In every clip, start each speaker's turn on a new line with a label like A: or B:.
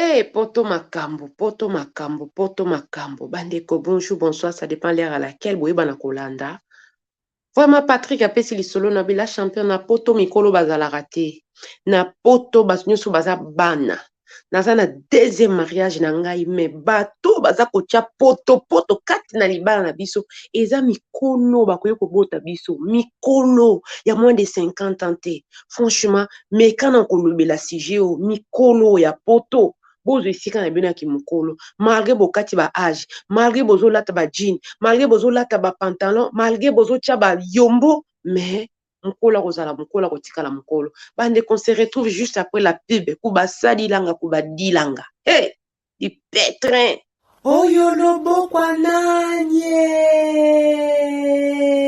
A: Eh poto makambo, poto makambo, poto makambo. Bandeko, bonjour, bonsoir, ça dépend l'heure à laquelle boyeba na kolanda. Vraiment Patrick apesi lisolo na bila champion na poto mikolo bazalaka te. Na poto bato nyonso baza bana. Naza na deuxième mariage na ngai mais bato baza kotia poto poto kati na libala na biso eza mikolo bakoki kobota biso mikolo ya moins de 50 ans te. Franchement, meka na kolobela sujet oyo mikolo ya poto bozwa esika na bino ya kimokolo malgré bokati ba age, malgré bozolata ba jean, malgré bozolata ba pantalon, malgré bozotia ba yombo, mais mokolo akozala mokolo, akotikala mokolo. Bandeko, on se retrouve juste après la pub. Kubasalilanga kubadilanga, hey, du pétrin.
B: Oyo lobokwa nanye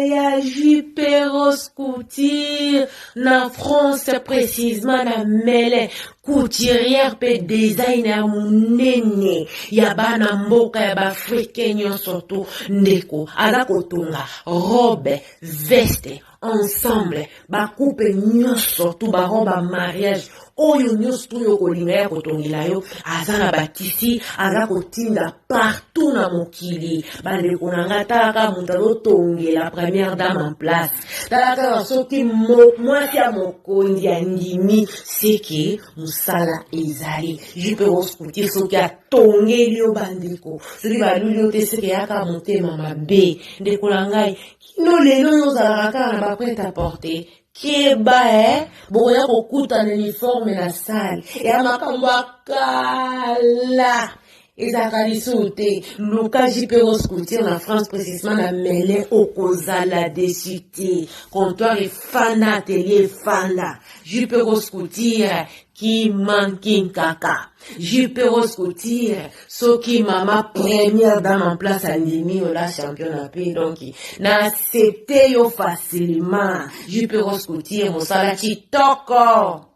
B: ya Juperos Couture na France, précisément na Melun, couturière mpe designer monene ya bana mboka ya baafricain nyonso. To ndeko aza kotonga robe, veste, ensemble, bacoupe nyonso tu, barobe ya mariage, oyo nyonso tu oyo kolinga ya kotongela yo. Aza na batisi, aza kotinda partout na mokili. Bandeko na nga, talaka moto azotongela première dame en place. Tala kaka, soki mwasi ya mokonzi andimi, seke mosala ezali. Jupe Couture, soki atongeli yo, bandeko, soki baluli yo te, seke yaka motema mabe. Ndeko na ngai, kino lelo oyo ozalaka kaka na baprêt-à-porter, keba e bokoya kokutana uniforme na salle ya makambo ya kala ezalaka lisusu te. Luka Jupe Couture na France, précisément na Melun, okozala déçu te. Comptoir efanda, atelier efanda. Jupe Couture kimankinkaka. Jupe Couture, soki mama première dame en place andimi yo, la champion na mpe donc na accepte yo facilement. Jupe Couture, mosala kitoko.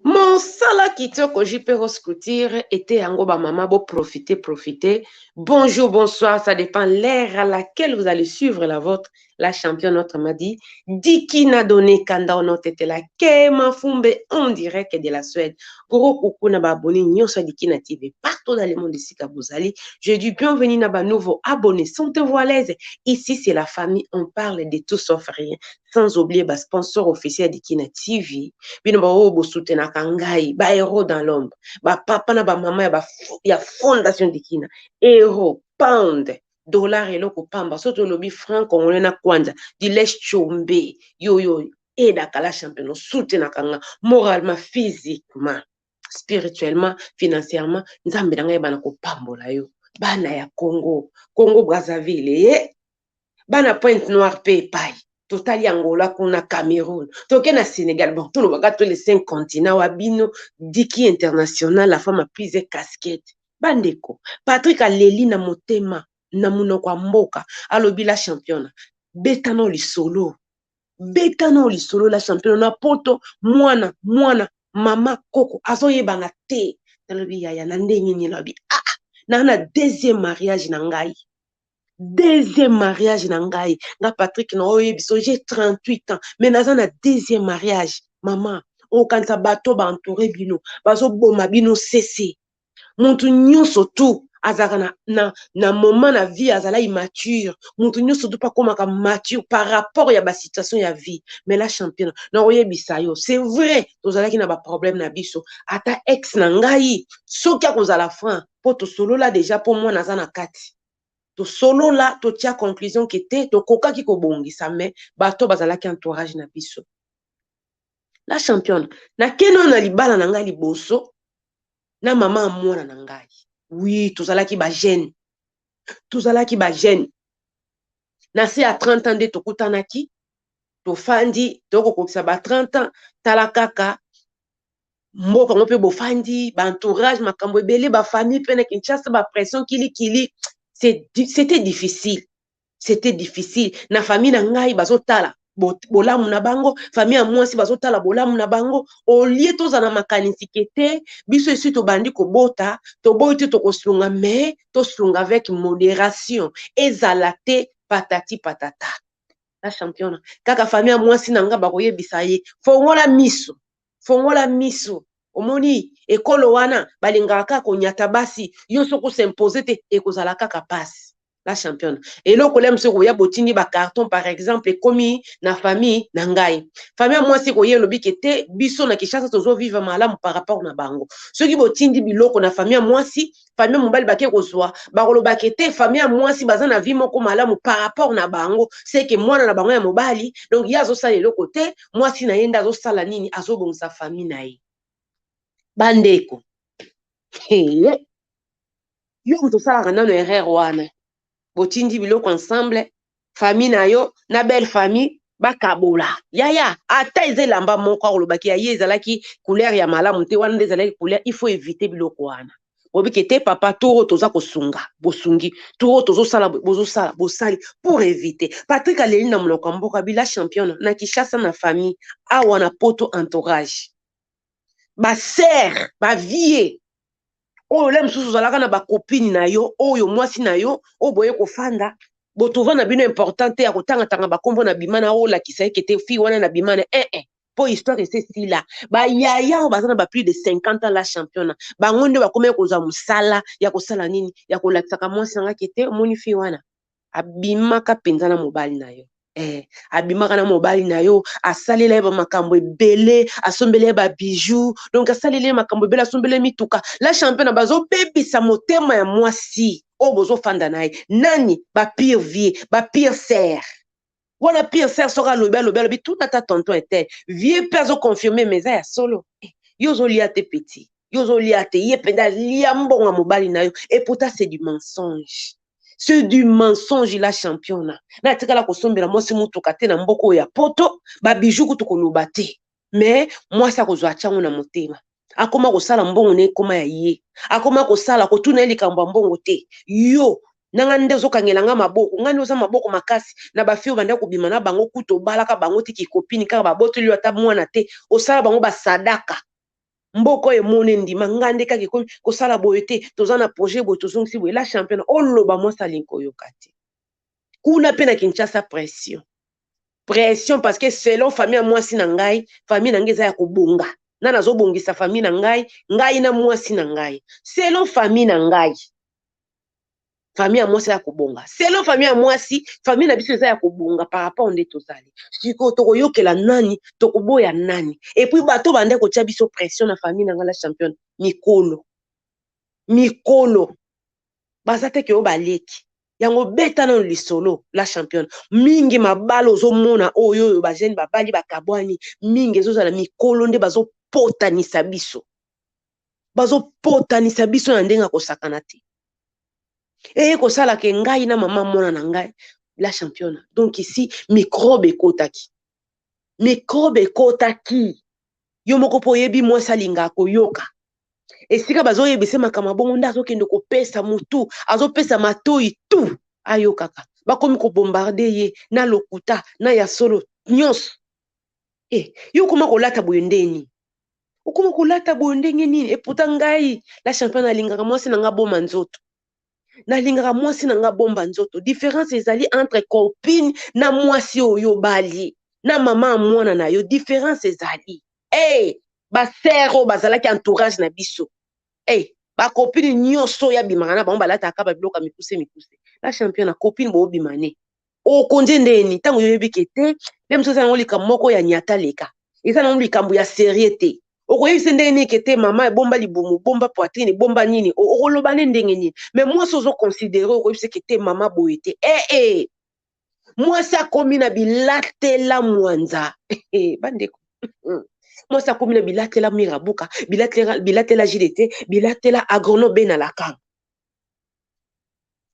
A: Mosala kitoko, JP Rose Couture ete yango. Bamama, boprofite, profite. Bonjour, bonsoir, ça dépend l'heure à laquelle vous allez suivre la vôtre, la championne, autrement dit Dikina Donné Kanda Onotetela Kema Fumbe en direct de la Suède. Gros coucou na baabonné nyonso ya Dikina TV partout dans le monde esika bozali. Je dis bienvenue na ba nouveau abonnés. Sentez-vous à l'aise, ici c'est la famille, on parle de tout sauf rien. Sans oublier ba sponsor officiel ya Dikina TV, bino baoyo bosoutenaka ngai, bahéros dans l'ombre, bapapa na bamama ya fondation Dikina. Euro, pound, dollar, eloko pamba. So tolobi franc congolais na kwanza diles chombe yoyo edaka la champion osoutenaka nga moralement, physiquement, spirituellement, financièrement. Nzambe na ngai yebana kopambola yo. Bana ya Congo, Congo Brazzaville, ye bana Pointe Noire mpe epai totali Angola, kuna Cameroun, toke na Sénégal. Bon, tolobaka to les cinq continents wa bino Diki International, la femme a prise casquette. Bandeko, Patrik aleli na motema na monoko ya mboka, alobi: "La championne, betana lisolo, betana lisolo. La championne, na poto mwana mwana mama koko azoyebana te." Nalobi: "Yaya, na ndenge nini?" Nalobi: "Ah, naa na deuxième mariage na ngai, deuxième mariage na ngai. Nga Patrik na oyo biso, j'ai 38 ans mais naza na deuxième mariage." Mama, okanisa bato baentoure bino bazoboma bino sese. Motu nyonso tu azalaka na moment na vie azala immature. Motu nyonso tu mpe akomaka mature par rapport ya basituation ya vie. Mais la championne, na oyebisa yo, c'est vrai, tozalaki na baproblème na biso. Ata ex na ngai, soki akozala franc, mpo tosolola déjà, mpo mwana aza na kati, tosolola, totia conclusion ke te, tokokaki kobongisa, mais bato bazalaki entourage na biso. La championne, nakende oyo na libala na ngai liboso na mama ya mwana na ngai. Oui, tozalaki bajeune, tozalaki bajeune na se ya 30 ans nde tokutanaki, tofandi, tokokokisa ba 30 ans. Tala kaka mboka yango mpe bofandi, baentourage, makambo ebele, bafamille mpe na Kinshasa, bapression kilikili. C'était difficile, c'était difficile. Na famille na ngai bazotala bolamu na bango, famille ya mwasi bazotala bolamu na bango. Olie tozala na makanisi ke te, biso esi tobandi kobota, toboyi te, tokosunga, mais tosunga avec modération, ezala te patati patata. La championne, kaka famille ya mwasi na nga bakoyebisa ye: "Fongola miso, fongola miso." Omoni ekolo wana balingaka kaka konyata basi, yo soki os'impose te, ekozala kaka pasi. La championne, eloko le mosusu ekoya, botindi bacarton par exemple, ekomi na famille na ngai, famille ya mwasi ekoya, elobi ke te, biso na Kinshasa tozovivre malamu par rapport na bango. Soki botindi biloko na famille ya mwasi, famille ya mobali bake kozwa, bakoloba ke te, famille ya mwasi baza na vie moko malamu par rapport na bango. Seke mwana na bango ya mobali, donc ye azosala eloko te, mwasi na ye nde azosala nini? Azobongisa famille na ye. Bandeko, yo moto osalaka nano erreur wana, botindi biloko ensemble, famille na yo na belle famille bakabola. Yaya, ata eza elamba moko, akolobaki ya ye ezalaki couleur ya malamu te, wana nde ezalaki couleur. Il faut éviter biloko wana. Bobiki te, papa, tour oyo toza kosunga, bosungi, tour oyo tozosala, bozosala, bosali, pour éviter. Patrik aleli na monoko ya mboka bila championne na Kinshasa na famille, awa na Poto entourage, basœur, bavieux oyo le mosusu ozalaka na bacopine na yo, oyo mwasi na yo, oyo boye kofanda, botova na bino important te ya kotangatanga bakombo na bima na oyo olakisa eke te, fille wana na bima na eh, mpo histoire ese esila. Bayaya oyo baza na ba plus de 50 ans, la championnat, bango nde bakomi kozwa mosala ya kosala nini? Ya kolakisaka mwasi nanga ke te, omoni fille wana abimaka mpenza na mobali na yo, abimaka na mobali na yo, asalela ye bamakambo ebele, asombeli ye babijou, donc asaleli ye makambo ebele, asombeli ye mituka. La champion, bazobebisa motema ya mwasi oyo bozofanda na ye. Nani? Bapire vieux, bapire sœur wana. Pire sœur, soki alobi, alobi, alobi, tuna ata tonton ete vieux mpe azoconfirme, mais eza ya solo. Yo ozolia te, petit, yo ozolia te, ye mpenza alia mbongo ya mobali na yo. Et pourtant c'est du mensonge, c'est du mensonge. La championnat, natikala kosombela mwasi motuka te na mboka oyo ya Poto, babijou kutu koloba te. Mais mwasi akozwa, atiango na motema, akoma kosala mbongo na ekoma ya ye, akoma kosala, kotuna ye likambo ya mbongo te. Yo nanga nde ozokangela nga maboko, ngai nde oza maboko makasi na bafille banda kobima na bango, kutu obalaka bango te, kikopini kaka, baboteli yo ata mwana te, osala bango basadaka. Mboka oyo emoni endima ngai nde kaka ekomi kosala boye te, toza na projet boye, tozongisi boye. La championne, oloba, mwasi alingi koyoka te. Kuna mpe na Kinshasa, pression, pression, parce que selon famille ya mwasi na ngai, famille na ngai eza ya kobonga, nga nazobongisa famille na ngai, ngai na mwasi na ngai, selon famille na ngai, famille ya mwasi ya kobonga, selon famille ya mwasi, famille na biso eza ya kobonga par rapport nde tozali sikoyo. Tokoyokela nani? Tokoboya nani? Et puis bato bande kotia biso pression na famille na ngai, la championne, mikolo, mikolo baza te ke oyo baleki yango. Beta nano lisolo, la championne. Mingi mabala ozomona oyo oyo bajeune babali bakabwani mingi, ezozala mikolo nde bazopotanisa biso, bazopotanisa biso na ndenge ya kosakana te. Eye kosalaka ngai na mama mwana na ngai, la championne. Donc ici microbe ekotaki, microbe ekotaki. Yo moko mpo oyebi mwasi alingaka koyoka esika bazoyebisa makambo bongo, nde azokende kopesa motu, azopesa matoi tu, ayokaka. Bakomi kobombarder ye na lokuta na ya solo nyonso. E, yo okoma kolata boye ndeni? Okoma kolata boye ndenge nini? Et pourtant ngai, la championne, alingaka mwasi na nga boma nzoto, nalingaka mwasi na nga bomba nzoto. Différence ezali entre copine na mwasi oyo obali na mama ya mwana na yo, différence ezali. Hey, basœur oyo bazalaki entourage na biso, hey, bacopine nyonso oyo abimaka na bango, balataka babiloko ya mikuse mikuse. La championne, copine boobima ne okonzi ndeni ntango yoyebi ke te, nde mosusu eza nango likambo moko ya nyata leka, eza nango likambo ya sérieux te. Okoyebisa ndenge nini ke te, mama, ebomba libumu, bomba poitrine, bomba nini? Okoloba ne ndenge nini? Mais mwasi ozoconsidérer, okoyebisa ke te, mama, boye te. Ee, mwasi akomi na bilatela mwanza. Bandeko, mwasi akomi na bilatela mirabuka, bilatela, bilatela JDT, bilatela agronome na lakanga,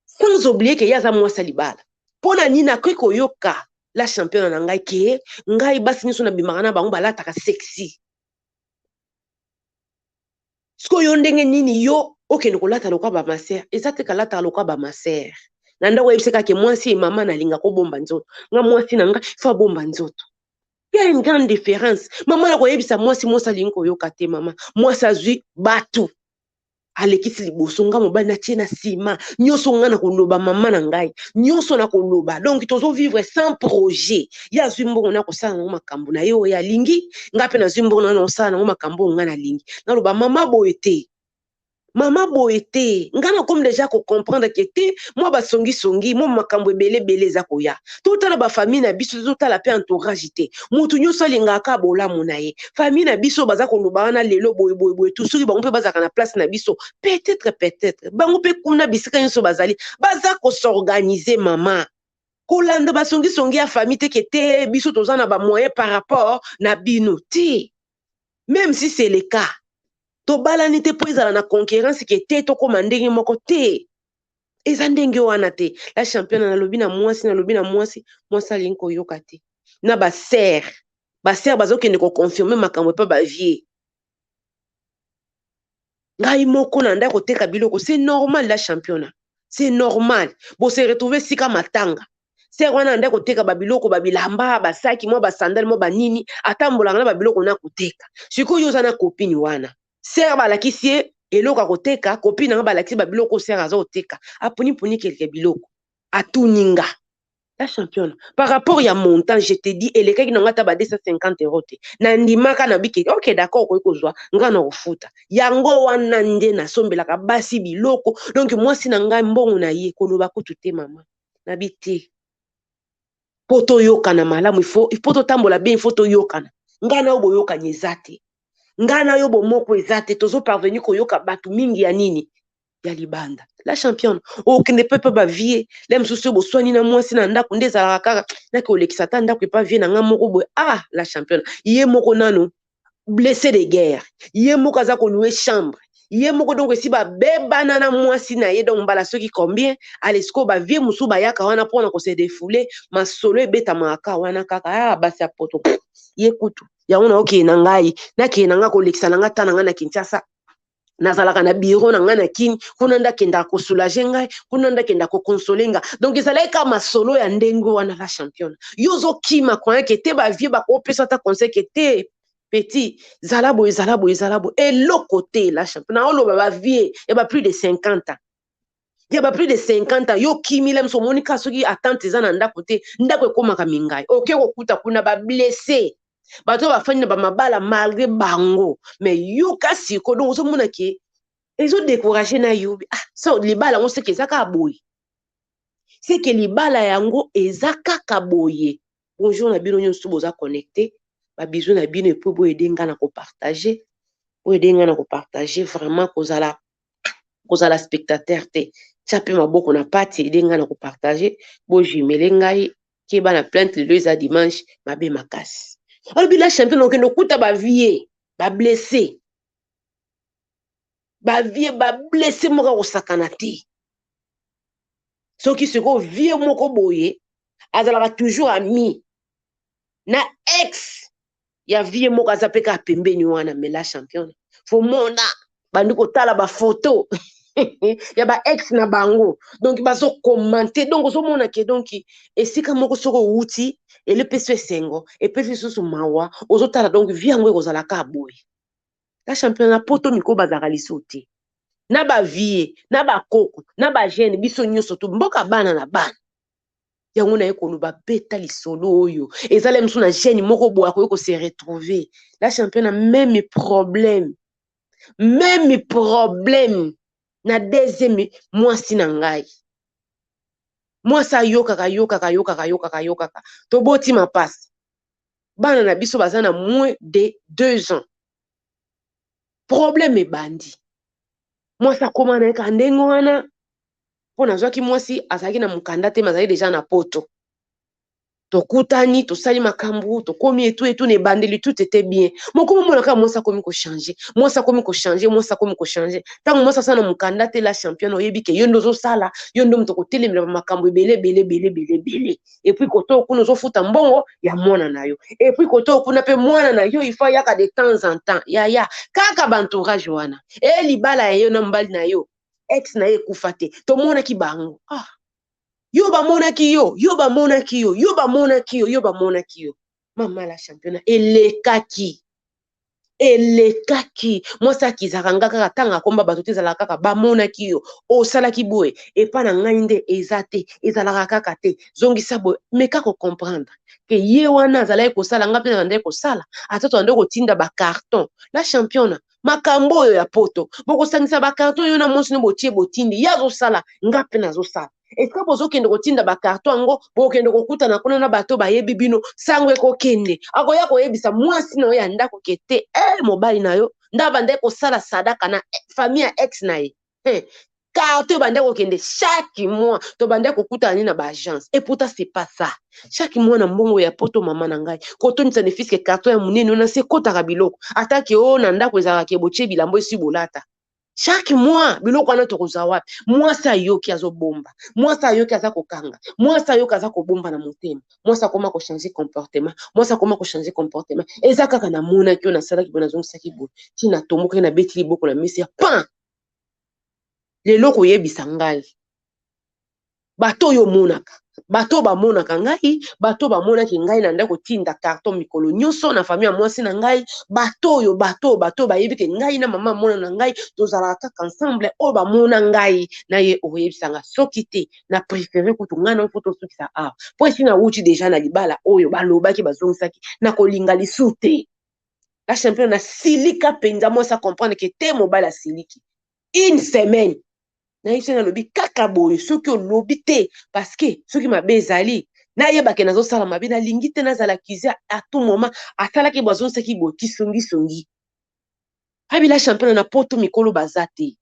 A: sans oublier ke ye aza mwasi ya libala. Mpo na nini akoki koyoka, la championne na ngai, ke ngai basi nyonso nabimaka na bango balataka sexy? Sikoyo yo ndenge nini yo okende kolata lokwa bamasœur? Eza te kalataka lokwa bamasœur na ndako. Oyebisa kaka mwasi, mama, nalinga kobomba nzoto, nga mwasi na nga faut abomba nzoto. Il y a une grande différence, mama, na koyebisa mwasi. Mwasi alingi koyoka te, mama. Mwasi azwi bato. Alekisi liboso, nga mobali natie na nsima. Nyonso nga na koloba, mama na ngai, nyonso na koloba. Donc tozovivre sans projet. Ye azwi mbongo na kosala nango makambo na ye oyo alingi, nga mpe nazwi mbongo na kosala nango makambo oyo nga nalingi. Naloba mama boye te, mama boye te. Nga nakomi deja kocomprendre ke te, mwa basongisongi, mwa makambo ebele ebele eza koya. Totala bafamille na biso, totala mpe entourage te. Motu nyonso alingaka bolamu na ye. Famille na biso baza koloba wana lelo boye boye boye tu, soki bango mpe bazalaka na place na biso, peut-être bango mpe kuna bisika nyonso bazali baza kos'organiser. Mama, kolanda basongisongi ya famille te ke te, biso toza na bamoyen par rapport na bino te. Même si c'est le cas, tobalani te mpo ezala na concurrence ke te, tokóma ndenge moko te. Eza ndenge wana te. La championne, nalobi na mwasi, nalobi na mwasi, mwasi alingi koyoka te. Na basœur, basœur bazokende koconfirmer makambo epa bavieux. Ngai moko na ndako koteka biloko, c'est normal. La championne, c'est normal. Bose retrouve sika matanga, sœur wana anda koteka babiloko, babilamba, basaki, mwa basandale, mwa banini, atambolaka na babiloko na koteka. Sikoyo oza na copine wana, sœur balakisi ye eloko ya koteka. Copine nanga balakisi babiloko, sœur aza koteka, aponiponi quelque biloko, atuni nga. La championne, par rapport ya montant, je te dis, elekaki nango ata ba 250 € te. Nandimaka na bike, ok, d'accord, okoki kozwa, nga na kofuta yango wana. Nde nasombelaka basi biloko. Donc mwasi na ngai, mbongo na ye, koloba kutu te. Mama, nabi te, mpo toyokana malamu, il faut totambola bien, il faut toyokana. Ngai na yo boyokani eza te, ngai na yo bomoko eza te. Tozoparvenir koyoka bato mingi ya nini ya libanda. La championne, okende mpe mpe bavieux le mosusu oyo boswani na mwasi na ndako, nde ezalaka kaka nake olekisa ata ndako epa vieux na ngai moko boye. Ah, la championne, ye moko nano blessé de guerre, ye moko aza kolouer chambre ye moko. Donc esi babebana na mwasi na ye, donc mbala soki combien. Ale sikoyo bavieux mosusu bayaka wana mpona kose défouler, masolo ebetamaka wana kaka. Ah, basi ya poto, ye kutu yango naokende na ngai, nakende na ngai kolekisa na ngai ta na ngai na Kinshasa. Nazalaka na bureau na ngai na Kini kuna, nde akendaka kosoulager ngai kuna, nde akendaka koconsoler nga. Donc ezalaki kaka masolo ya ndenge wana. La championne, yo ozokima croyant ke te, bavieux bakopesa ata conseil ke te, petit, zala boye, zala boye, zala boye, eloko te. La championne, naoloba bavieux ya ba plus de 50 ans, ya ba plus de 50 ans. Yo kimila miso, omoni kaka soki attente eza na ndako te, ndako ekómaka mingai, oke kokuta kuna bablessé, bato oyo bafandi na bamabala malgré bango. Mais yoka siko, donc ozomona ke ezodécourager na yo. Ah, so libala yango seke eza kaka boye, seke libala yango eza kaka boye. Bonjour na bino nyonso boza connecté, babisous na bino. Et puis boaider nga na kopartager, boaider nga na kopartager. Vraiment, kozala spectateur te, tia mpe maboko na pati, aider nga na kopartager, bojumele ngai. Keba na plainte, lelo eza dimanche, mabe makasi. Alobi la championne, okende okuta bavieux bablessé, bavieux bablessé moko akosakana te. Soki sikoyo vieux moko boye azalaka toujours ami na ex ya vieux moko, aza mpe kaka pembeni wana. Mais la championne, fomona bandi kotala bafoto ya ba ex na bango, donc bazocommenter. Donc ozomona ke donc esika moko soki owuti, elepesi esengo, epesi lisusu mawa. Ozotala, donc vie yango ekozala kaka boye. La championne, na poto mikolo bazalaka lisusu te na bavieux, na bakoko, na bajeune, biso nyonso to mboka bana na bana. Yango naye koloba, beta lisolo oyo ezala mosusu na jeune moko boye akoki kose retrouver. La championne, même problème, même problème na deuxième mwasi na ngai. Mwasi ayokaka, ayokaka, ayokaka, ayokaka, ayokaka. Toboti mapasa, bana na biso baza na moins de 2 ans. Problème ebandi, mwasi akóma na ye kaka ndenge wana. Mpo nazwaki mwasi azalaki na mokanda te, azalaki deja na poto. Tokutani, tosali makambo, tokomi etu etu. Na ebandeli tout était bien. Moko momona kaka mwasi akomi kochanger, mwasi akomi kochanger, mwasi akomi kochanger. Ntango mwasi asala na mokanda te, la championne, oyebi ke yo nde ozosala, yo nde moto kotelemela bamakambo ebele ebele ebele ebele ebele. Et puis koto kuna ozofuta mbongo ya mwana na yo, et puis koto kuna mpe mwana na yo ifo ayaka de temps en temps. Yaya, kaka baentourage wana e libala ya yo na mobali na yo, ex na ye ekufa te, tomonaki bango. Ah, yo bamonaki yo, yo bamonaki yo, yo bamonaki yo, yo bamonaki yo. Mama la championne, elekaki. Elekaki mwasi akizaka nga kaka ntango akomba bato te, ezalaka kaka bamonaki yo osalaki boye epa na ngai nde eza te, ezalaka kaka te, zongisa boye. Meka kocomprendre ke ye wana azalaki kosala, nga mpe nabandaki kosala, ata tobandaki kotinda bacarton. La championa, makambo oyo ya poto, bokosangisa bacarton, yo na mwasi no botie botindi, ye azosala, nga mpe nazosala. Esika bozokende kotinda bacarton yango, bokende kokutana kuna na bato bayebi bino, sango ekokende, akoya koyebisa mwasi na yo ya ndako ke te, mobali na yo nde abandaki kosala sadaka na famille ya ex na ye. Carton ebandaki kokende chaque mois, tobandaki kokutana nini na baagence. Et pourtant c'est pas ça, chaque mois na mbongo ya poto, mama na ngai, kotondisa ne fût-ce que carton ya monene wana se ekotaka biloko, atake oyo na ndako ezalaka ke botie bilamba esi bolata chaque mois, biloko wana tokozwa wapi? Mwasi ayoki azobomba, mwasi ayoki aza kokanga, mwasi ayoki aza kobomba na motema, mwasi akoma kochange comportement, mwasi akoma kochange comportement. Eza kaka namonaki oyo nasalaki boye, nazongisaki boye, ntina tombokaki, nabeti liboko na mesi ya pan. Lelo koyebisa ngai bato oyo omonaka, bato oyo bamonaka ngai, bato oyo bamonaki ngai na ndako kotinda carton mikolo nyonso na famille ya mwasi na ngai, bato oyo, bato oyo, bato oyo bayebi ke ngai na mama mona na ngai tozalaka kaka ensemble, oyo bamona ngai na ye, okoyebisa nga soki te na préféré kutu ngai na mpo tosukisa awa, mpo esi nawuti déjà na libala oyo balobaki bazongisaki na kolinga lisu te. La champion, nasilika mpenza. Mwasi acomprendre ke te, mobali asiliki. Une semaine nayebi so nalobi kaka boye, soki olobi te, parce que soki mabe ezali, nayebake nazosala mabe, nalingi te nazala accusé à tout moment. Asalaki boye, azongisaki boye, kisongisongi. Abila champion, na poto mikolo baza te,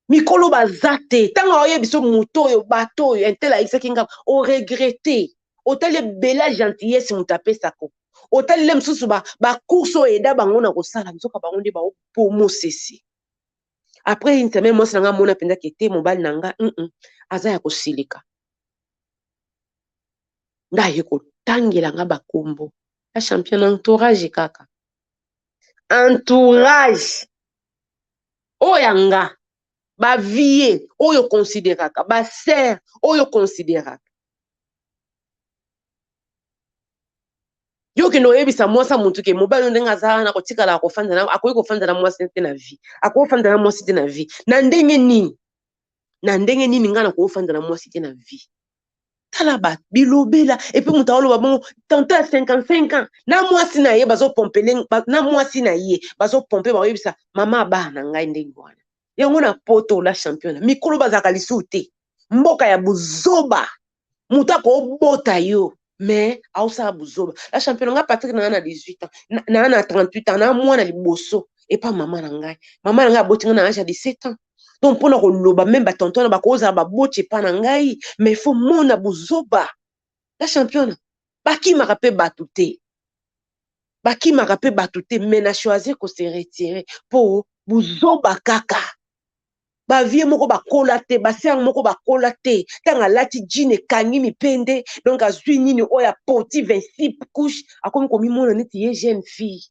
A: mikolo baza te. Ntango aoyebi so moto oyo, bato oyo un tel ayebisaki nga, oregretter. Otali ebele ya gentillesse moto apesako, otali le mosusu bacourse oyo eda bango na kosala, nzoka bango nde baopomosesi. Après une semaine, mwasi na nga amona mpenza ke te, mobali na nga aza ya kosilika. Nde aye kotangela nga bakombo ya champion. Entourage, kaka entourage oyo ya nga, bavie oyo considéraka, basere oyo considéraka yo, okende oyebisa mwasi ya motu ke mobali oyo ndenge aza wana, kotikala kofanda na, akoki kofanda na mwasi te na vie, akoki kofanda na mwasi te na vie. Na ndenge nini? Na ndenge nini ngai nakoki kofanda na mwasi te na vie? Tala ba bilobela. Et puis moto aoloba bongo, tante ya 55 ans na mwasi na ye bazopompele, na mwasi na ye bazopompe, bakoyebisa mama bana na ngai ndenge wana. Yango na poto, la champion, mikolo bazalaka lisusu te. Mboka ya buzoba, moto akobota yo mais aosala buzoba. La champion, nga Patrik naa na 18 ans, naa na 38 ans, naa mwana liboso epa mama na ngai. Mama na ngai aboti ngai na age ya 17 ans. Donc mpona koloba, même batonton na bakozala baboti epa na ngai, mais faut mona buzoba. La championne, bakimaka mpe bato te, bakimaka mpe bato te, mais na choisir kose retirer mpo buzoba kaka. Bavie moko bakola te, basere moko bakola te. Ntango alati jean ekangi mipende, donc azwi nini oyo apoti 26 couche, akomi komimona neti ye jeune fille.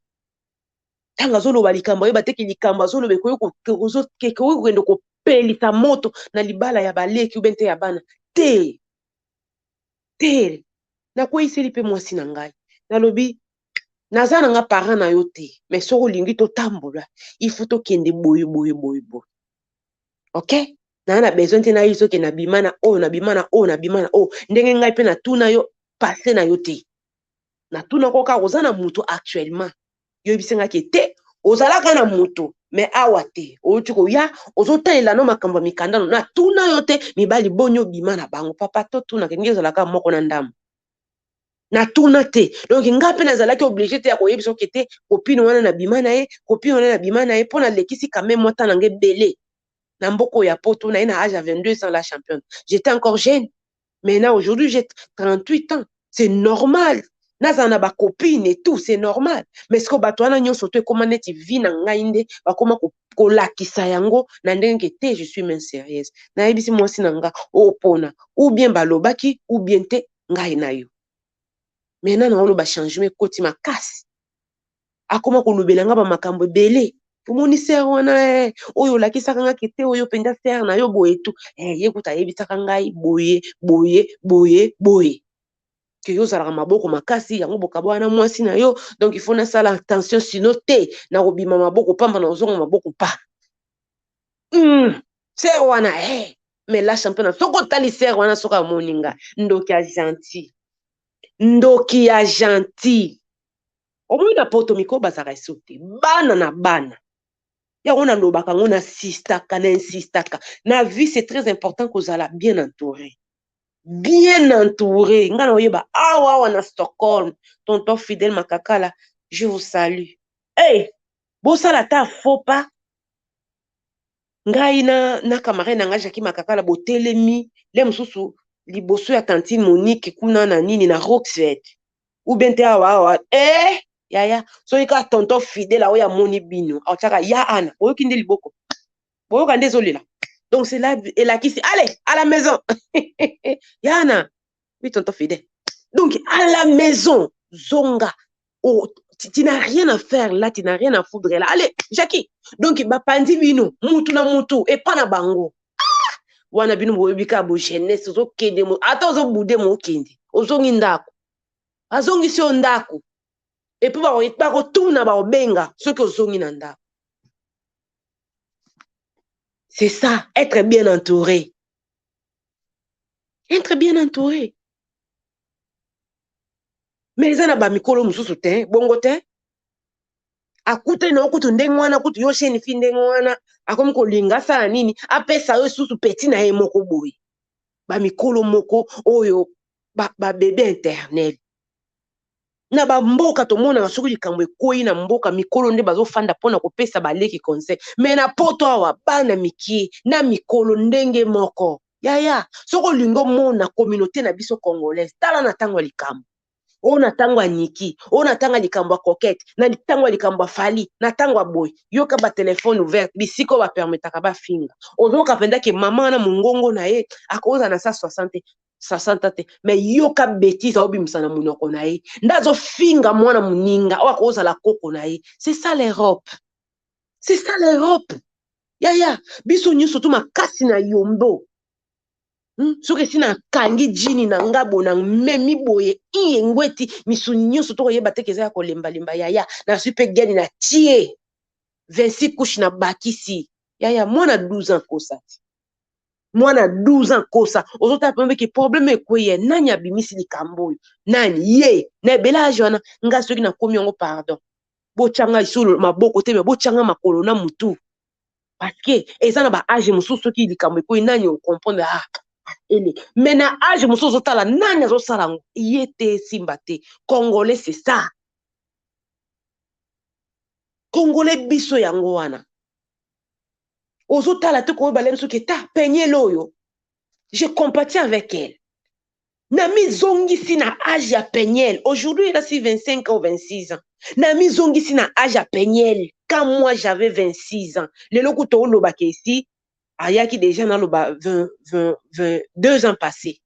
A: Ntango azoloba likambo, ayeba teke likambo azoloba ekoki kokende kopelisa moto na libala ya baleki ube te ya bana te. Te, nakweyiseli mpe mwasi na ngai, nalobi naza na nga parent na yo te, mais soki olingi totambola, il faut tokende boye boye boye boye. Ok, naa na besoin te nayebi soki nabima na oyo, nabima na oyo, nabima na oyo. Ndenge ngai mpe natuna yo passé na yo te, natuna ko kaka oza na moto actuellement. Yo yebisengaki te ozalaka na moto, mais awa te, outi koya, ozotalela no makambo ya mikanda no. Natuna yo te mibali boni obima na bango. Papa, totunaka ndenge ezalaka moko na ndambo, natuna te. Donc nga mpe nazalaki obligé te ya koyebisa oke te, copine wana nabima na ye, copine wana nabima na ye, mpo nalekisi quand même mwa ntango nanga ebele na mboka oyo ya poto. Na ye na age ya 22 ans, la championne, j'étais encore jeune. Maintenant aujourd'hui j'ai 38 ans, c'est normal nazala na bacopine et tout, c'est normal. Mais ce que bato wana nyonso to ekóma neti vie na ngai nde bakóma kolakisa yango na ndenge te. Je suis même sérieuse, nayebisi mwasi na nga opona, ou bien balobaki ou bien te, ngai na yo. Maintenant naoloba changement ekoti makasi, akoma kolobela nga bamakambo ebele. Omoni sere wana oyo olakisaka nga ke te, oyo mpenza sere na yo boye tu ye kuta ayebisaka ngai boye boye boye boye. Ke yo ozalaka maboko makasi, yango bokaba wana mwasi na yo, donc il faut nasala attention, sinon te nakobima maboko pamba, na ozonga maboko pa. Sœur wana, hey. Mais la championne, soki otali sœur wana, soki amoni nga, ndoki ya gentil, ndoki ya gentil. Omoni na poto mikolo bazalaka esu te, bana na bana. Yango nalobaka yango, nasistaka, na insistaka na vie, c'est très important kozala bien entouré, bien entouré. Nga na oyeba awa awa na Stockholm, tonton Fidèle Makakala, je vous salue. Hey, bosala ata faux pas, ngai na camarade na ngai Jacki Makakala, botelemi le mosusu liboso ya tantine Monique kuna na nini na Roxved ou bien te awa awa. Yaya, soki kaka tonton Fidèle oyo amoni bino, aotiaka ya ana, boyoki nde liboko, boyoka nde ezolela. Donc c'est là elakisi: allez à la maison. Yana, oui, tonton Fidèle, donc à la maison, zonga. Oh, tu n'as rien à faire là, tu n'as rien à foutre là. Allez, Jackie. Donc bapandi bino mutu na mutu epa na bango. Ah! Wana bino boyebi kaka bo jeunesse, ozokende, ata ozobude mo, okende, ozongi ndako, azongisi yo ndako, et puis bakotuna, bakobenga soki ozongi na ndako. C'est ça, être bien entouré, être bien entouré. Mais eza na bamikolo mosusu te, bongo te. Akutani na yo kutu ndenge wana, kutu yo jeune fille ndenge wana, akomi kolinga asala nini? Apesa yo susu petit na ye moko boye. Bamikolo moko oyo babebe ba éternel na bamboka, tomonaka soki likambo ekwei na mboka, mikolo nde bazofanda mpona kopesa baleki conseil. Mais na poto awa, bana mikie na mikolo ndenge moko. Yaya, soki olingi omona communauté na biso congolaise, tala na ntango ya likambo oyo, na ntango ya Niki oyo, na ntango ya likambo ya Coquette, na ntango ya likambo ya Fally, na ntango ya boye, yoka batelefone ouverte, bisika oyo bapermetaka bafinga. Ozoyoka mpenza ke mama wana, mongongo na ye akozala na sa 60, 60 te, mais yoka bétise aobimisa na monoko na ye, nde azofinga mwana moninga oyo akozala koko na ye. C'est ça l'Europe, c'est ça l'Europe. Yaya, biso nyonso to makasi na yombo. Soki esi nakangi jini na nga boye, na memi boye, iye ngweti misuni nyonso, tokoyeba teke eza ya kolembalemba. Yaya, nazwi mpe geni na tie 26 couche na bakisi. Yaya, mwana 12 ans kosa ti mwana 12 ans kosa, ozotala mpe ke problème ekweye, nani abimisi likambo oyo? Nani ye na ebele age wana? Nga soki nakomi yango, pardon, botyanga lisusu maboko te, me botyanga makolo na mutu, parce que eza na baage mosusu, soki likambo ekwei, nani ocomprendre? Ah, ele, mais na age mosusu ozotala nani azosala yango, ye te, esimba te. Congolais, c'est ça, congolais biso yango wana. Ozotala te, koyeba lemi soki eta Peniel oyo, je compatis avec elle. Na mizongisi na age ya Peniel. Aujourd'hui elle a si 25 ans ou 26 ans. Na mizongisi na age ya Peniel quand moi j'avais 26 ans. Lelo kuta olobaka esi ayaki déjà, naloba 20, 20, 22 ans passé.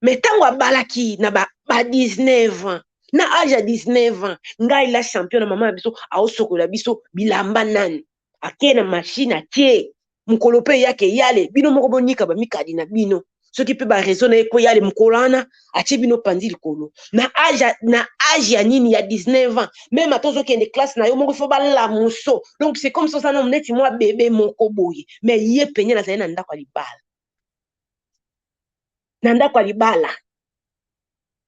A: Mais ntango abalaki na ba 19 ans, na age ya 19 ans, ngai la champion na mama na biso aosokola biso bilamba, nani ake na machine, atie mokolo mpe eyaka eyale, bino moko bonika bamikadi na bino. Soki mpe bareseau na ye koyale mokolo wana, atie bino pandi likolo na age ya nini, ya 19 ans. Même ata ozokende classe na yo moko, ifo balamuso. Donc c'est comme ça, oza nano neti mwa bebe moko boye. Mais ye pene nazali na ndako ya libala, na ndako ya libala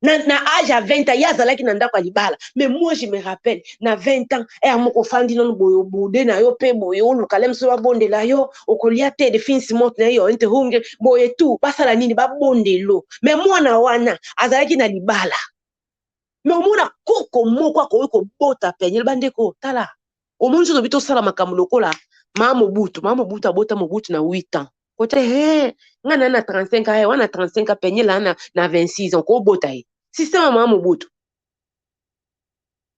A: na age ya 20 ans, ye azalaki na ndako ya libala. Mais moi je me rappelle, na 20 ans, ere moko ofandi nano boye, obude na yo mpe boye, oluka le mosusu babondela yo, okolia te, det finns mat na yo, inte hungrig boye tu, basala nini, babondelo. Mais mwana wana azalaki na libala. Mais omona koko moko akoki kobota Peniel. Bandeko, tala, omoni soki tobi tosala makambo lokola maa Mobutu. Maa Mobutu abota Mobutu na 8 ans. Kotia he nga na 35 ans, wana 35 ans, Peniel na 26 ans, kobota ye, système ya maa Mobutu.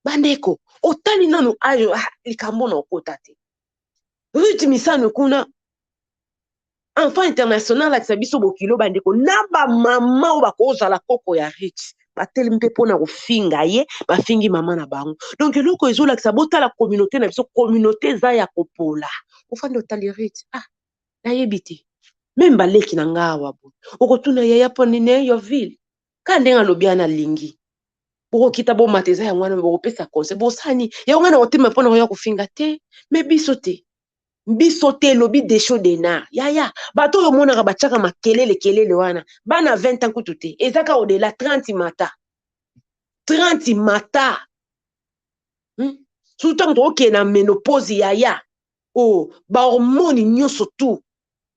A: Bandeko, otali nanu ayo, ah, likambo na okota te. Ruth Misano kuna, enfant international, alakisa biso bokilo. Bandeko, na bamama oyo bakozala koko ya Ruth, batelemi mpe mpona kofinga ye, bafingi mama na bango. Donc eloko ezolakisa, botala communauté na biso, communauté eza ya kopola. Ofandi, otali Ruth, ah, nayebi te. Même baleki na nga awa boye, okotuna yaya mpo nini yo ville. Kaka ndenge alobi wana alingi. Bokokita bomata eza yango wana bokopesa conseil bosani yango wana kotema mpona koya kofinga te me biso te biso te elobi desho denar yaya bato oyo omonaka batiaka makelele kelele wana bana 20 ans kutu te eza kaka odela 30 mata 30 mata. Surtout ntango tokokende na ménopause yaya o oh, bahormone nyonso tu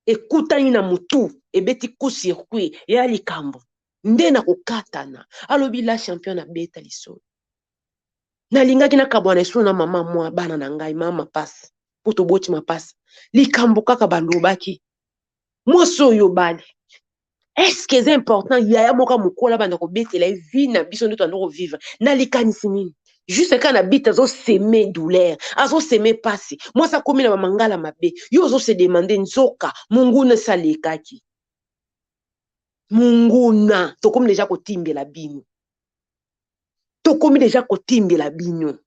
A: ekutani na motu ebeti coup circuit ya likambo nde na kokatana. Alobi la championne abeta lisolo nalingaki nakabwana esu na mama mwa bana na ngai mama mapasa mpo toboti mapasa likambo kaka balobaki mwasi oyo bali est-ce que eza important yaya moko mokolo abanda kobetela ye vie na biso nde toanda kovivre na likanisi nini juste kaka na bite azoseme douleur azoseme pasi mwasi akomi na bamangala mabe yo ozose demande nzoka monguna esi alekaki monguna tokomi deja kotimbela bino tokomi deja kotimbela bino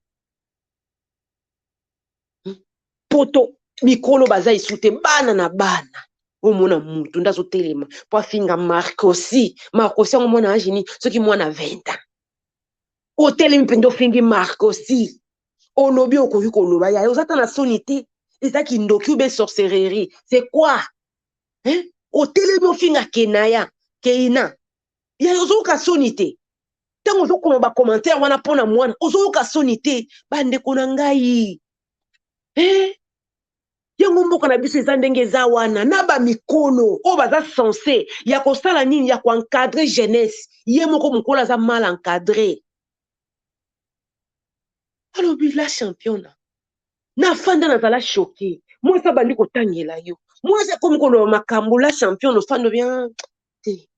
A: poto mikolo baza esu te bana na bana omona mutu nde azotelema mpo afinga Marcosi Marcosi yango mwana age nini soki mwana 20 ans otelemi mpenza ofingi Marcosi olobi okoki koloba yaya oza ta na soni te eza kindoki ou bien sorcellerie c'est quoi, hein? Otelemi ofinga Kenaya Keina yaya ozoyoka soni te ntango ozokoma bacommentaire wana mpona mwana ozoyoka soni te bandeko na ngai, eh? Yango mboka na biso eza ndenge eza wana na bamikolo oyo baza censé ya kosala nini ya koencadre jeunesse ye moko mokolo aza mal encadré. Alobi la championne nafanda nazala choqué mwasi abandi kotangela yo mwasi akomi koloba makambo la championne ofanda bien te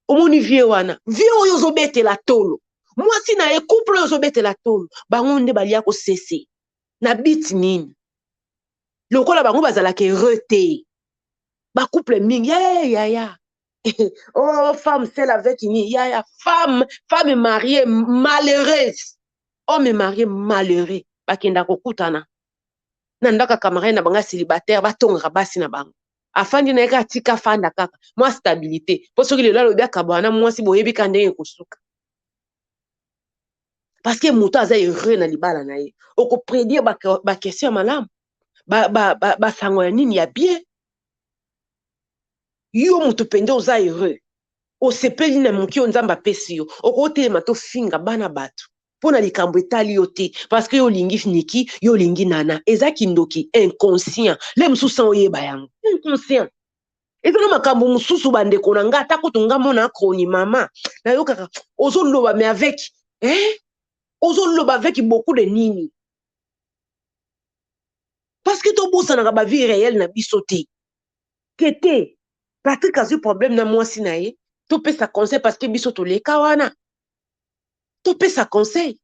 A: omoni vie wana vie oyo ozobetela tolo mwasi na ye couple oyo ozobetela tolo bango nde balia kosese na biti nini lokola bango bazalaka heureux te bacouple mingi yaya yaya oh femme seule avec nini yaya femme femme mariée malheureuse homme marié malheureux bakenda kokutana na ndako ya camarade na bango ya célibataire batongaka basi na bango afandi na ye kaka tika afanda kaka mwa stabilité mpo soki lelo alobi akabwana na mwasi boyebi ka ndenge ekosuka parce que moto aza heureux na libala na ye okoprédire baquestion ya malamu basango ya nini ya bien yo moto mpenza oza heureux osepeli na moki oyo nzambe apesi yo okotelema tofinga bana bato mpo na likambo etali yo te parce que yo olingi niki yo olingi nana eza kindoki inconscient le mosusu san oyeba yango inconscient eza na makambo mosusu bandeko na nga ata kutu nga mona akroni mama nayokaka ozoloba mais avec, eh? Ozoloba avec beaucoup de nini parce que tobosanaka bavie réelle na biso te ke te Patrik azwi problème na mwasi na ye topesa conseil parce que biso toleka wana topesa conseil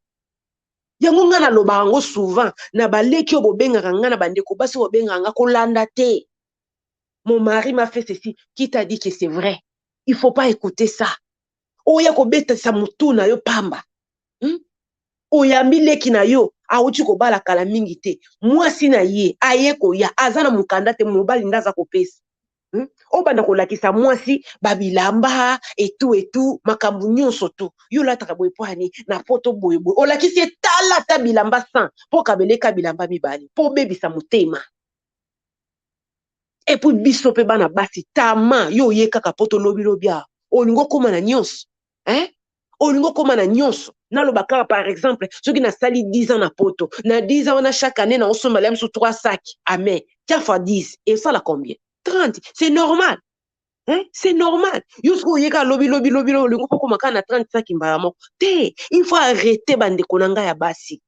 A: yango ngai nalobaka yango souvent na baleki oyo bobengaka ngai na bandeko basi oyo bobengaka nga kolanda te. Mon mari m'a fait ceci, qui t'a dit que c'est vrai? Il faut pas écouter ça. Oya kobetisa motu na yo pamba, Oyambi leki na yo awuti kobala kala mingi te mwasi na ye aye koya aza na mokanda te mobali nde aza kopesa, Obanda kolakisa mwasi babilamba etu etu makambo nyonso tu yo olataka boye po ani na poto boye boye olakisi ye tala ata bilamba 100 mpo kabeleka bilamba mibale mpo obebisa motema. Et puis biso mpe bana basi tama yo oye kaka mpo tolobilobi awa olingi okóma na nyonso, hein? Olingi okóma na nyonso naloba kaka par exemple soki nasali 10 ans na poto na 10 ans wana chaque année naosomba lia mosusu 3 sacs ame tia fois 10 esala combien? 30, c'est normal, hein? C'est normal. Yo soki oyeka lobi lobi lobi lobi olingi okóma kaka na 30 sacs mbala moko te. Il faut arrêter bandeko na ngai ya basi,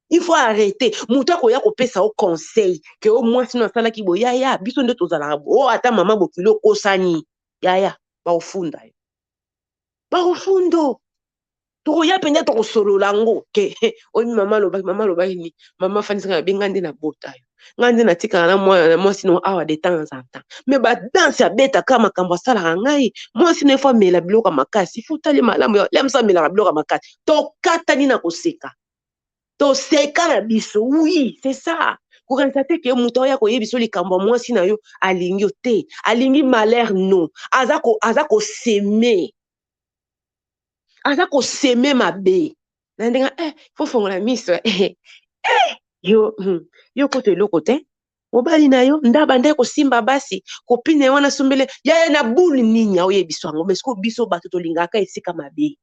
A: il faut arrêter. Moto akoya kopesa yo conseil ke o mwasi no asalaki boye yaya biso nde tozalaka o ata mama bokili okosani yaya baofunda yo bakofundo tokoya mpenza tokosolola yango ke oyebi mama alobaki mama alobaki nini mama afandisaka na be ngai nde nabota yo ngai nde natikala na mwana mwasi no awa de temps en temps mais badanse abetaka makambo asalaka ngai mwasi no efo amela biloko ya makasi ifo tali malamu ya mosu amelaka biloko ya makasi tokatani na koseka toseka na biso. Oui, c'est ça. Kokanisa te ke moto oya koyebi so likambo ya mwasi na yo alingi yo te alingi malheur no aza koseme. Aza kosemer mabe na ndenge faut fongola miso. Yo, yo koto eloko te, mobali na yo ndaba nde kosimba basi kopine wana sombele yaya na bule nini aoyebiso yango. Mais sikoyo biso bato tolingaka esika mabe,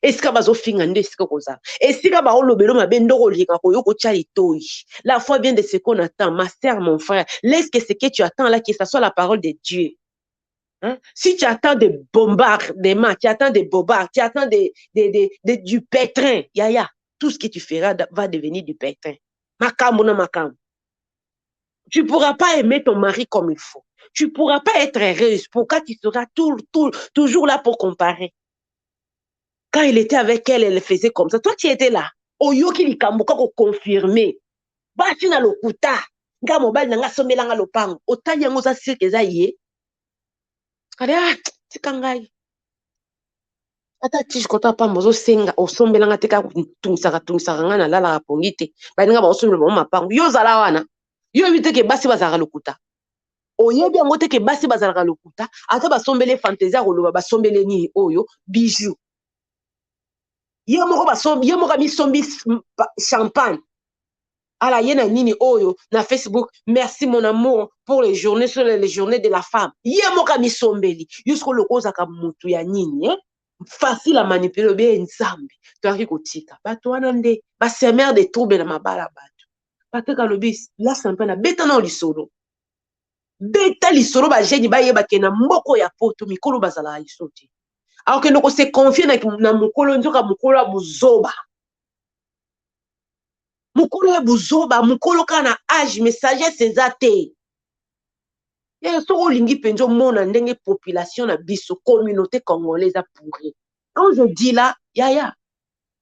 A: esika bazofinga nde esika kozala, esika baolobelo mabe nde kolinga koyo kotya litoi. La foi vient de ce qu'on attend. Ma sœur, mon frère, laisse que ce que tu attends là, que ça soit la parole de Dieu. Hein? Si tu attends des bombardements, tu attends des bobards, tu attends du pétrin, yaya, tout ce que tu feras va devenir du pétrin. Makambo na makambo. Tu ne pourras pas aimer ton mari comme il faut. Tu ne pourras pas être heureuse. Pourquoi? Tu seras toujours là pour comparer. Quand il était avec elle, elle faisait comme ça. Toi, tu étais là. Oyoki likambo kaka confirmer. Basi na lokuta. Nga mobali na nga asombelanga lopango. Otali yango, oza sûr que eza ye. Ale, ah, tika ngai. Ata tige kota pamba ozosenga osombelanga te, kaka tungisaka tungisaka ngai, nalalaka pongi te. Baninga baosombela bango mapango, yo ozala wana. Yo oyebi te ke basi bazalaka lokuta? Oyebi yango te ke basi bazalaka lokuta? Ata basombeli fantaisie ya koloba basombeli nini oyo bijou, ye moko basombi, ye moko amisombi champagne ala ye na nini oyo na Facebook: "Merci mon amour pour les journées, sur les journées de la femme." Ye moko amisombeli. Yo sikoyo loko ozalaka mutu ya nini, eh? Facile à manipuler. Obe Nzambe, toyaki kotika bato wana nde basemeurs de trouble na mabala. Bato Patrik alobi la champagne, abeta nao lisolo, beta lisolo. Bajeunes bayebake na mboko ya poto mikolo bazalaka liso te. Akokende kose confier na mokolo, nzoka mokolo ya buzoba, mokolo ya buzoba, mokolo kaka na âge mais sagesse eza te. Soki olingi mpenza omona ndenge population na biso, communauté congolaise eza pourri, quand je dis là, yaya,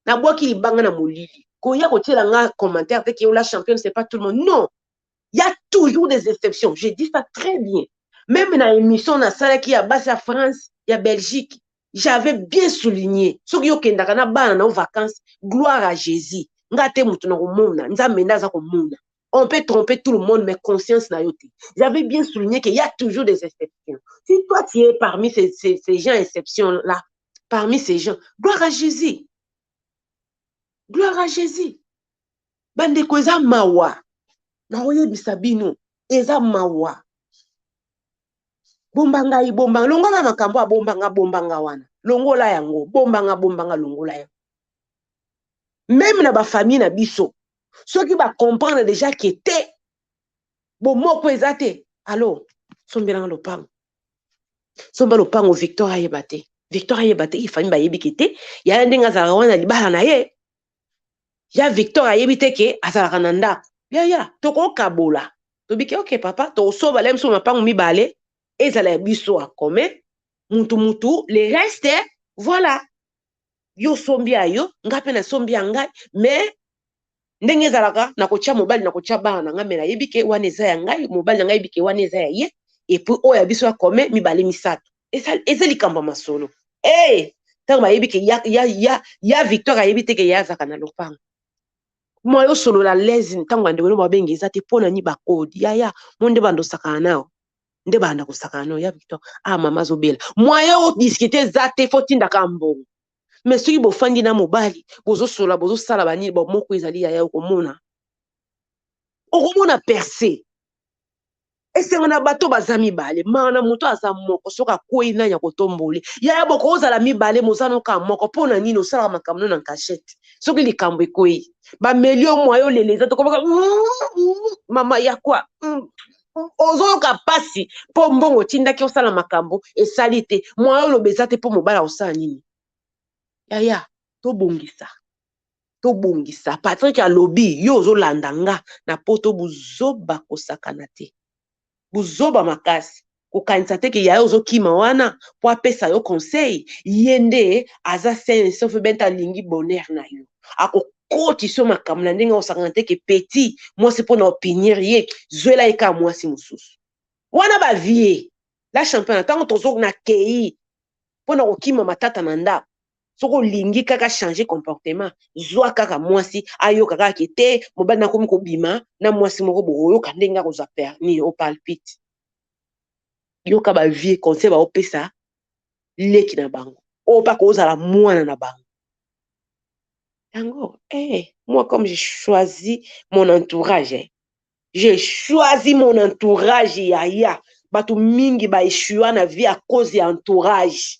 A: nabwaki libanga na molili, koya kotiela nga commentaire te ke la championne, c'est pas tout le monde. Non, il y a toujours des exceptions, je dis ça très bien. Même na émission nasalaki ya basi ya France, ya Belgique, j'avais bien souligné: soki okendaka na bana na vacances, gloire à Jésus. Nga te moto na komona, Nzambe nde aza komona. On peut tromper tout le monde, mais conscience na yo te. J'avais bien souligné qu'il y a toujours des exceptions. Si toi, tu es parmi ces gens exceptions là, parmi ces gens, gloire à Jésus, gloire à Jésus. Bandeko, eza mawa, nakoyebisa bino, eza mawa. Bomba ngai, bomba, longola makambo ya bombanga bombanga wana, longola yango. Bombanga bombanga, longola yango. Même na bafamille na biso, soki bacomprendre déjà ke te, bomoko eza te. Alors sombelanga lopango, somba lopango, Victor ayeba te, Victor ayeba te. Famille bayebi ke te yaya ndenge azalaka wana libala na ye ya Victor ayebi te ke azalaka na ndako. Yaya, tokokabola, tobiki ok papa, tokosoba biso mapango mibale, ezala ya biso akome mutu mutu, le reste voilà. Yo sombi ya yo, nga mpe nasombi ya ngai, mais ndenge ezalaka, nakotia mobali, nakotia bana na ngai, me nayebi ke wana eza ya ngai, mobali na ngai yebi ke wana eza ya ye, et puis oyo ya biso ya kome mibale misato eza likambo ya masolo. E ntango bayebi ke ya Victoire ayebi te ke ye azalaka na lopango mwa, yo solola lese ntango bandeko no babengi eza te. Mpo na nini bakodi yaya mo nde banda osakana nao, nde banda kosakana nao ya Victoire? Ah, mama azobela, moyen odiscuter eza te, faut tindaka mbongo. Mais soki bofandi na mobali, bozosola, bozosala banini, bomoko ezali, yaya, okomona, okomona percé. Esengo na bato baza mibale, maa na moto aza moko. Soki akwei, nani akotombole? Yaya, bokozala mibale, mozanoka moko. Mpo na nini osalaka makambo no na cachette? Soki likambo ekwei, bameli yo, mwa yo olela eza, tokomaka mama ya kwa ozoyoka mpasi mpo mbongo otindaki osala makambo esali te. Mwa yo oloba eza te, mpo mobali akosala nini? Yaya, tobongisa, tobongisa. Patrik alobi, yo ozolanda nga na poto, buzoba kosakana te, buzoba makasi. Kokanisa te ke yaya ozokima wana mpo apesa yo conseil. Ye nde aza sain, sauf bente alingi bonheur na yo, akokotisa yo makambo na ndenge akosakana te ke petit mwasi mpo na opinion ye, zwela ye kaka mwasi mosusu wana. Bavie la champion, ntango tozo na kei mpona kokima matata na ndako, soki olingi kaka changer comportement, zwa kaka mwasi, ayoka kaka ke te mobali nakomi kobima na mwasi moko, bokoyoka ndenge akozwa permis opalpite. Yoka bavie conseil baopesa leki na bango. Oyo mpe akozala mwana na bango. Yango, eh, moi comme j'ai choisi mon entourage, eh. J'ai choisi mon entourage, yaya. Bato mingi ba échouer na vie à cause ya entourage.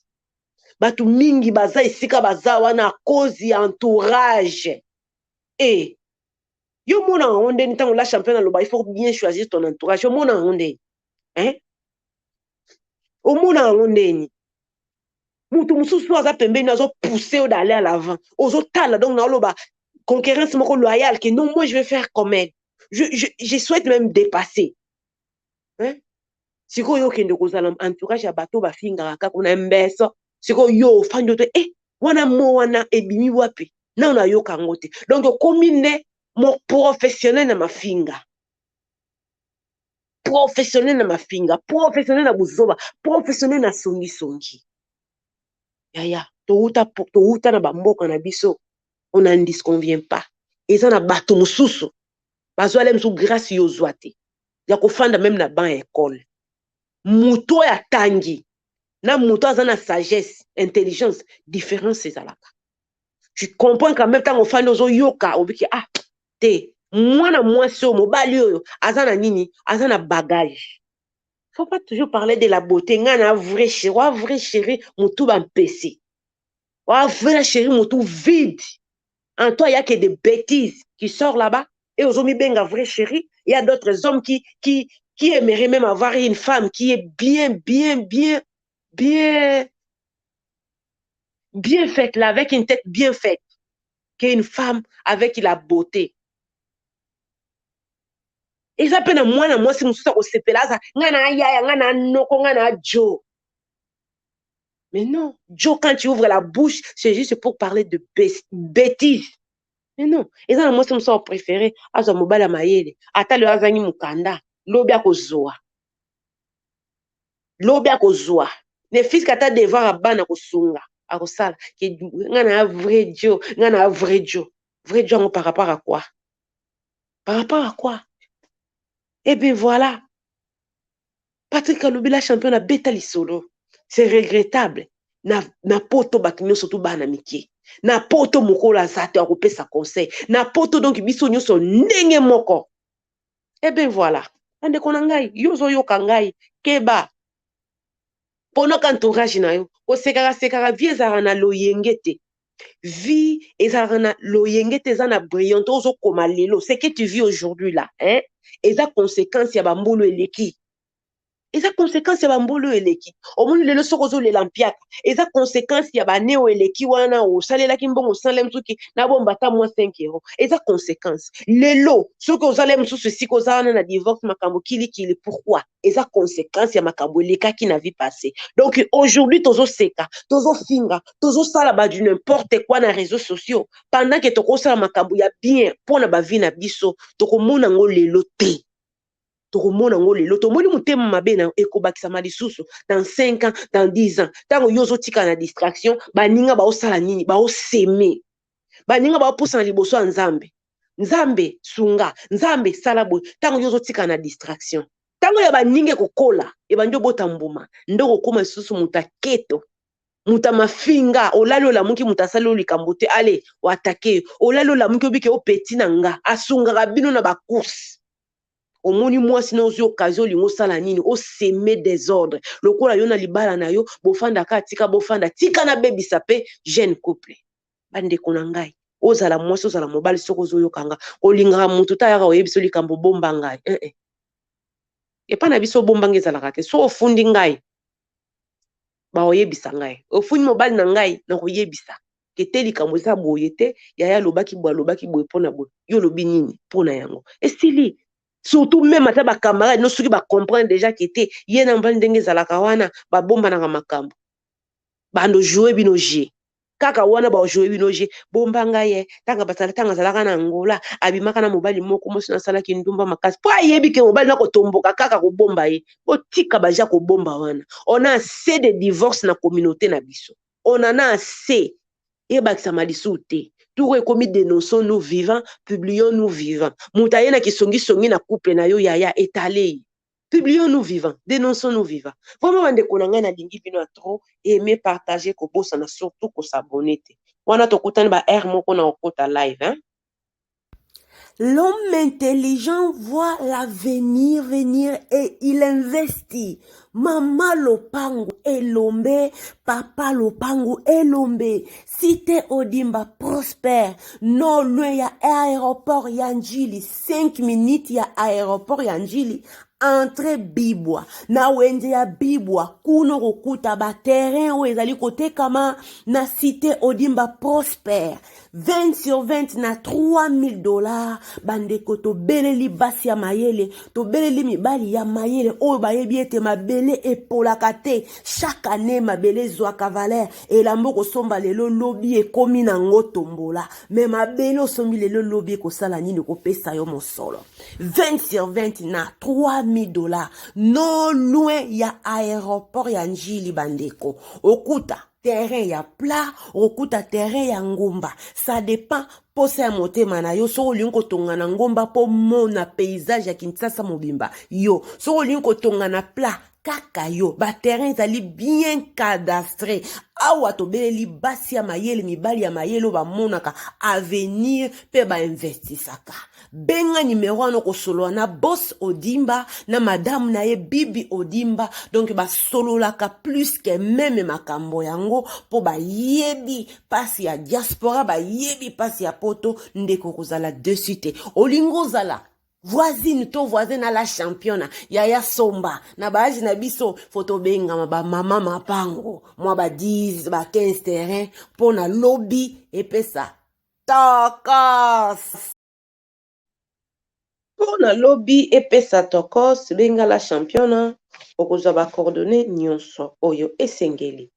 A: Bato mingi baza esika baza wana à cause ya entourage. Eh, yo mona yango ndeni ntango la championne aloba il faut bien choisir ton entourage. Yo mona yango ndeni, hein? Omona yango ndeni. Mutu mosusu aza pembeni azopousser yo d'aller à l'avant. Ozotala donc naoloba concurrence moko loyale que non, moi je vais faire comme elle. Je souhaite même dépasser. Hein? Sikoyo okende kozala entourage ya bato bafingaka kaka kuna mbeso. Sikoyo yo ofandi oto eh, wana mo wana ebimi wapi? Nano nayoka yango te. Donc okomi nde mo professionnel na mafinga. Professionnel na mafinga, professionnel na buzoba, professionnel na songisongi. Yaya, touta, touta na bamboka na biso, on n'en disconvient pas. Eza na bato mosusu bazwala mosusu grâce yo ozwa te ya kofanda même na banc ya école. Moto oyo atangi na moto aza na sagesse, intelligence, différence ezalaka. Tu comprends quand même ntango ofandi ozoyoka obiki ah te, mwana mwasi oyo, mobali oyo aza na nini, aza na bagage. Faut pas toujours parler de la beauté. Nga na vrai chéri, wa vrai chéri motu bampese, wa vrai chéri motu vide. En toi il y a que des bêtises qui sortent là-bas et ozomibenga vrai chéri. Il y a d'autres hommes qui aimeraient même avoir une femme qui est bien, bien, bien, bien, bien faite là, avec une tête bien faite, qu'une femme avec la beauté. Eza mpe na mwana mwasi mosusu akosepela aza ngai na yaya, ngai na noko, ngai na jo. Mais non, jo, quand tu ouvres la bouche, c'est juste pour parler de bêtises. Mais non, eza na mwasi mosusu apréféré azwa mobali ya mayele, ata lelo azangi mokanda, lobi akozwa, lobi akozwa ne fût-ce ata devoir ya bana kosunga akosala. Ngai na vrai jo, ngai na vrai jo, vrai jo yango par rapport à quoi? Par rapport à quoi? Eh bien voilà, Patrick alobi la championne abeta lisolo. C'est regrettable. Na poto bato nyonso to bana mike na poto, mokolo aza te akopesa conseil na poto. Donc biso nyonso ndenge moko. Eh bien voilà, bandeko na ngai, yo ozoyoka ngai, keba mponaka entourage na yo. Kosekaka sekaka, vie ezalaka na loyenge te. Vie ezalaka na loyenge te, eza na brillante. Ozokoma lelo, ce que tu vis aujourd'hui là, hein? Eza conséquence ya bambulu eleki, eza conséquence ya bambulu oyo eleki. Omoni lelo soki ozolela mpiaka, eza conséquence ya bane oyo eleki wana. Osalelaki mbongo, osala mosuki nabomba ata mwa 5 euro, eza conséquence. Lelo soki ozala mosusu esika oza wana na divorce, makambo kilikili, pourquoi? Eza conséquence ya makambo elekaki na vie passée. Donc aujourd'hui tozoseka, tozofinga, tozosala ba du n'importe quoi na réseaux sociaux pendant que tokosala makambo ya bien mpo na bavie na biso. Tokomona yango lelo te, tokomona yango lelo. Tomoni motema mabe na ekobakisama lisusu dans 5 ans, dans 10 ans. Ntango yo ozotika na distraction, baninga baosala nini? Baoseme baninga baopusana liboso ya Nzambe. Nzambe sunga, Nzambe sala boye. Ntango yo ozotika na distraction, ntango ya baninga ekokola, ebandi obota mbuma, nde okokóma lisusu moto aketo, moto amafinga. Olali olamuki, moto asali oyo likambo te, ale oatake yo. Olali olamuki, obike opeti na nga asungaka bino na bacourse. Omoni mwasi na ozwi occasion, olingi osala nini? Oseme désordre lokola yo na libala na yo bofandaka. Tika bofanda, tika nabebisa mpe jeune couple. Bandeko na ngai, ozala mwasi, ozala mobali, soki ozoyoka nga, kolingaka motu ta yaka oyebisa likambo, bomba ngai eh, eh. Epai na biso obombanga ezalaka te. So ofundi ngai, baoyebisa ngai. Ofundi mobali na ngai, nakoyebisa ke te likambo eza boye te. Yaya alobaki boye, alobaki boye mpona boye, yo olobi nini mpona yango? Esili. Surtout même ata bacamarade no, soki bacomprendre déjà ke te ye na mobali ndenge ezalaka wana, babombanaka makambo, bando joue bino jeu kaka wana, bajoue bino jeu. Bomba ngai ye ntango basala, ntango azalaka na Angola, abimaka na mobali moko, mosi nasalaki ndumba makasi mpo ayebi ke mobali na kotomboka kaka kobomba ye. Botika baja kobomba wana. On a assez de divorce na communauté na biso, on en a assez. Ebakisama lisusu te. Tour ekomi dénonçons nous vivants, publions nous vivants. Moto aye na kisongisongi na couple na yo, yaya, etale ye. Publions-nous vivants, dénonçons-nous vivants. Vraiment bandeko na ngai, nalingi bino ya trop. Aimer, partager, kobosana surtout kos'abonner te. Wana tokutani ba heure moko na kokota live, hein?
B: L'homme intelligent voit l'avenir venir et il investit. Mama lopango elombe, papa lopango elombe. Cité Odimba prospère. Non loin ya aéroport ya Njili. 5 minutes ya aéroport ya Njili. Entre Bibwa na wenze ya Bibwa, kuna kokuta baterrain oyo ezali kotekama na Cité Odimba Prospère, 20 sur 20 na 3000 $. Bandeko, tobeleli basi ya mayele, tobeleli mibali ya mayele oyo bayebi ete mabele epolaka te. Chaque année mabele ezwaka valeur. Elamba okosomba lelo, lobi ekomi nango tombola. Mais mabele osombi lelo, lobi ekosala nini? Ekopesa yo mosolo. 20 sur 20 na 3000 $, non loin ya aéroport ya Njili. Bandeko, okuta terrain ya plat, okuta terrain ya ngomba, ça dépend posa ya motema na yo. Soki olingi kotonga na ngomba mpo mona paysage ya Kinshasa mobimba, yo. Soki olingi kotonga na plat, kaka yo. Baterrain ezali bien cadastré. Awa tobeleli basi ya mayele, mibali ya mayele oyo bamonaka avenir mpe bainvestisaka. Benga nimero wana, kosolola na Bos Odimba na madame na ye Bibi Odimba. Donc basololaka plus que même makambo yango mpo bayebi mpasi ya diaspora, bayebi mpasi ya Poto. Ndeko, kozala dessus te. Olingi ozala voisine to voisin na la championne, yaya, somba. Na baage na biso, fo tobengama bamama mapango, mwa ba 10, ba 15 terrain mpo na lobi epesa tokos.
A: Mpo na lobi epesa tokos, benga la championne, okozwa bacoordonnées nyonso oyo esengeli.